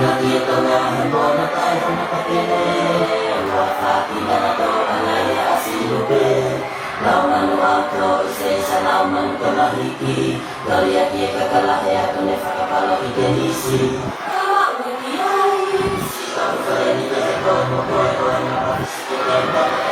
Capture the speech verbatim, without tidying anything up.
Naʻe ʻi Tonga he moana taʻehāmata pē, ua fākina naʻa tō ʻana ia ʻa Silupe. Lau manu ʻauto ʻi se isa lau manu Tonga hiki. Toli ʻaki e kakala he ʻaho ne fakapalo ʻi Tenisi. Ka maʻu ki ai, si au fale ni ke he koe mo koe ʻo e ngapa. Ke ke ngapa.